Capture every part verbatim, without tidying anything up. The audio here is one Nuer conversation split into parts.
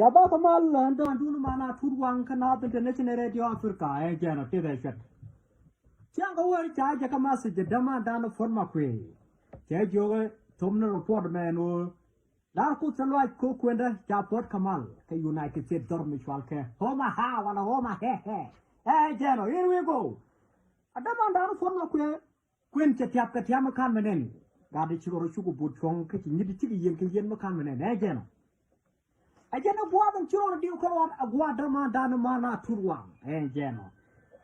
Ca bä kɛ mal ɛn dɔ̱ŋ dun man a tut waŋ kä Naath International Radio Africa, ɛ jɛn ɔ tëëth ɛ cuɛt. Ciaŋ kɛ wär ca jɛ kä message dämandan Puɔt Makuëë. Cɛ jiök ɛ thom ni report mɛn ɣöö Lar Kuoth cɛ luac kɛ kuendä ca puɔt kɛ mal kä United States dhɔr mi cual kɛ Omaha wala Omaha. Ɛ jɛn ɔ, here we go. A dämandan Puɔt Makuëë, kuen cɛ tiap kɛ tiam mi kan mi nɛn. Gat di cikɛ rɔ cuk but cuɔ̱ŋ kä ci nyit di cikɛ yiëŋ kɛ yiën mi kan mi nɛn. Ɛ jɛn ɔ. Ɛ jɛn ɛ gua̱a̱th in ci rɔ diw kɛ ɣɔn ɛ gua̱a̱th dämandan man a tut waŋ. Ɛ jɛn ɔ.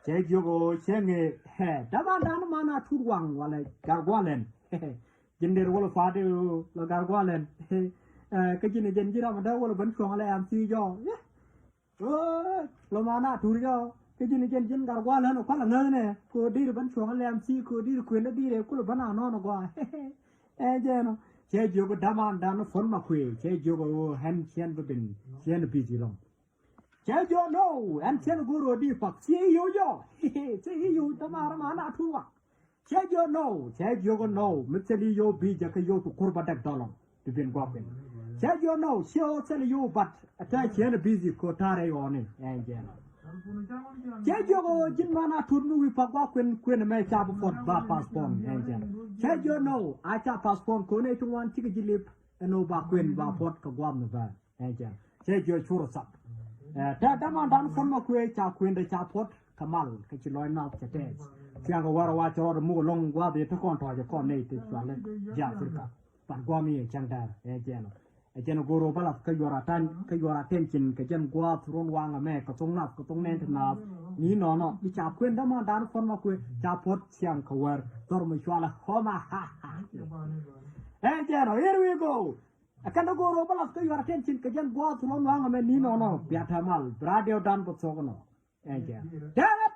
Cɛ jiök ɣöö cɛ ŋee, ɛ, dämandan man a tut waŋ wala Gatgualɛn. Ji̱n der wä lɛ pa̱a̱t i̱ lɔ Gatgualɛn. Ɛ, kä ji̱n ɛ jɛn ji̱n ram ɛ dee wä lɛ ben cuɔ̱ŋ lɛ ɛm thiec jɔɔ. Ɛ, lɔ man a tut jɔɔ. Kä ji̱n ɛ jɛn ji̱n Gatgualɛn ɛ kualɛ ŋäth nɛ. Kɛ ɣöö di̱i̱r ɛ ben cuɔ̱ŋ lɛ ɛm thiec kɛ ɣöö di̱i̱r kuël ɛ di̱i̱r ɛ kulɛ ben a nɔn ɛ gɔaa. Ɛ jɛn ɔ. Cɛ jiök ɛ dämandan Puɔt Makuëë. Cɛ jiök ɛ ɣöö ɣän ciɛn bi ben. Ciɛn bi ji̱ lɔ̱ŋ. Cɛ jiök no, ɛn cɛn go̱o̱r ɣöö di pak. Ciɛ i̱ yio̱w jɔɔ. Ciɛ i̱ yio̱w täämɛ ram an a tut waŋ. Cɛ jiök no, cɛ jiök no. Mi thil i̱ yio̱w bi jɛ kä yio̱w ti kur bä däk dɔlɔŋ ti ben gua̱a̱p in. Cɛ jiök no, ciɛ ɣöö thil i̱ yio̱w bat. Ɛ tɛ ciɛn busy kɛ ɣöö ta̱rɛ yɔɔni. Ɛn jɛn ɔ. Cɛ jiök ɣöö ji̱n man a tut mi wi̱i̱ pak gua̱a̱p kuën kuën ɛmɛ ca bi puɔt ba postpone. Ɛn jɛn ɔ. Cɛ jiök no, a ca postpone kɛ ɣöö nɛy ti ŋuan cikɛ ji̱ lip. Ɛn ɣöö ba kuën ba puɔt kɛ gua̱a̱p ni bä. Ɛ jɛn. Cɛ jiök cur thak. Ɛ, te dämandan Puɔt Makuëë ca kuendɛ ca puɔt kɛ mal kä ci lɔc nath cɛ tɛth. Ciaŋ kɛ wär wa cɛ rɔɔdɛ muk ɛlɔ̱ŋ gua̱a̱th i̱ te kɔn tɔ̱ɔ̱c ɛ kɔn nɛy te cualɛ ji̱ Africa. Pan gua̱a̱th mi ɛ cäŋ däär. Ɛ jɛn ɔ. Ɛ jɛn ɛ go̱o̱r ɣöö bä lath kä your atten-, kä your attention kɛ jɛn gua̱a̱th ruɔ̱n waŋ ɛmɛ kɛ thok nath kɛ thok nɛn te naath. Ni nɔnɔ mi ca kuendɛ dämandan Puɔt Makuëë ca puɔt ciaŋ kɛ wär dhɔr mi cualɛ Omaha. Ɛ jɛn ɔ, here we go. Ɛ kɛn ɛ go̱o̱r ɣöö bä lath kä your attention kɛ jɛn gua̱a̱th ruɔ̱n waŋ ɛmɛ ni nɔnɔ bia te mal bi radiotdan bä thok nɔ. Ɛ jɛn ɔ.